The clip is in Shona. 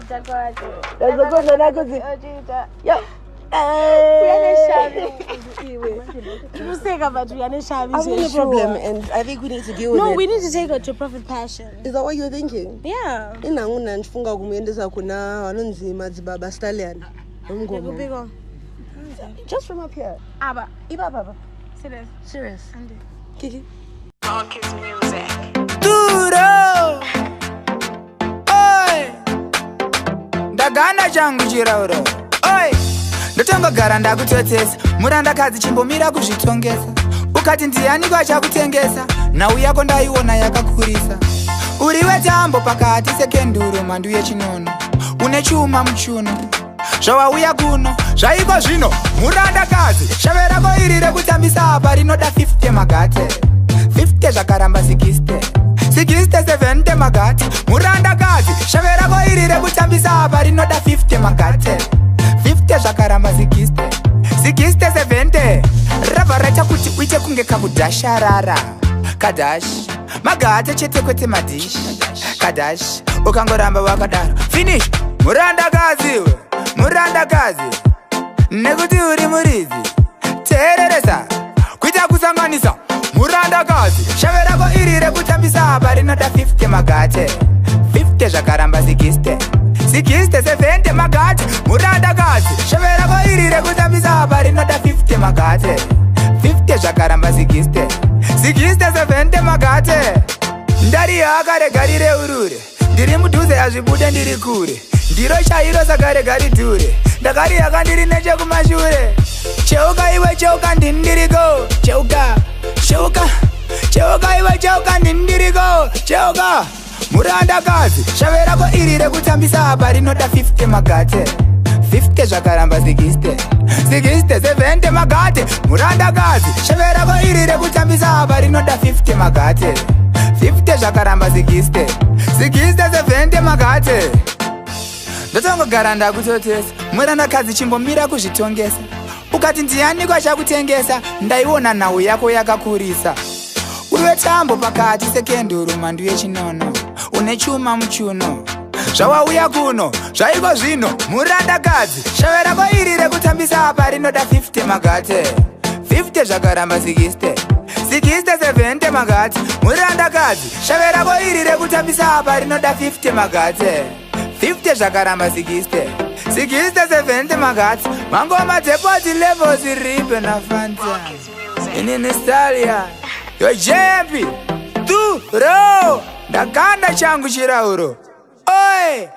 Ndazokonzana kuti yo. Kuseka, but we are not shavi. I'm in a problem and I think we need to deal with No, it. we need to take her to Prophet Passion. Is that what you're thinking? Yeah. Inangu nandifunga kumuendesa kuna vanonzi Madzibaba Stallion. Vemungoma. Big. Just from up here. Abba. Ibaba. Serious. Serious. Kiki. Duro! Oi! Ndaganda changu chirauro. Oi! Ndotongogara ndakutotesa, murandakadzi chimbomira kuzvitongesa. Ukati ndianiko achakutengesa, nhau yako ndaiona yakakurisa. Uri wetambo pakati sekenduro mhandu yechinono. Une chuma muchuno. Zvawauya kuno, zvaiko zvino, murandakadzi, shave rako iri rekutambisa apa rinoda 50 magate. 50 zvakaramba 60 60 70 magate. Murandakadzi, shave rako iri rekutambisa apa rinoda 50 magate. 50 zvakaramba 60 60 70 rabva raita kuti uite kunge kakudhasharara kadhash magate chete kwete madhish kadhash. Ukangoramba wakadaro, finish. Murandakadzi we, murandakadzi, nekuti uri muridzi, teereresa kuita kusanganisa. Murandakadzi, shave rako iri rekutambisa apa rinoda 50 magate. 50 zvakaramba 60 60 70 magate. Murandakadzi, shave rako iri rekutambisa apa rinoda 50 magate. 50 zvakaramba 60 60 70 magate. Ndariyo akarega rireurure, ndiri mudhuze, hazvibude, ndiri kure, ndiro chairo, saka rega ridhure. Ndakariyaka ndiri nechekumashure. Cheuka iwe, cheuka, ndini ndiriko. Cheuka, cheuka, cheuka iwe, cheuka, ndini ndiriko. Cheuka. Murandakadzi, shave rako iri rekutambisa apa rinoda 50 magate. 50 zvakaramba 60 60 70 magate. Murandakadzi, shave rako iri rekutambisa apa rinoda 50 magate. 50 zvakaramba 60 60 70 magate. Ndotongogara ndakutotesa, murandakadzi, chimbomira kuzvitongesa. Ukati ndianiko achakutengesa, ndaiona nhau yako yakakurisa. Uri wetambo pakati sekenduru mhandu yechinono. Une chuma muchuno. Zvawauya kuno, zvaiko zvino. Murandakadzi, shave rako iri rekutambisa apa rinoda 50 magate. 50 zvakaramba 60 60 70 magate. Murandakadzi, shave rako iri rekutambisa apa rinoda 50 magate. 50 zvakaramba 60 60 70 magate. Mangoma dzepoti levels ripe naFanta, inini Stallion yo jempi turo, ndakanda changu chirauro. Oi!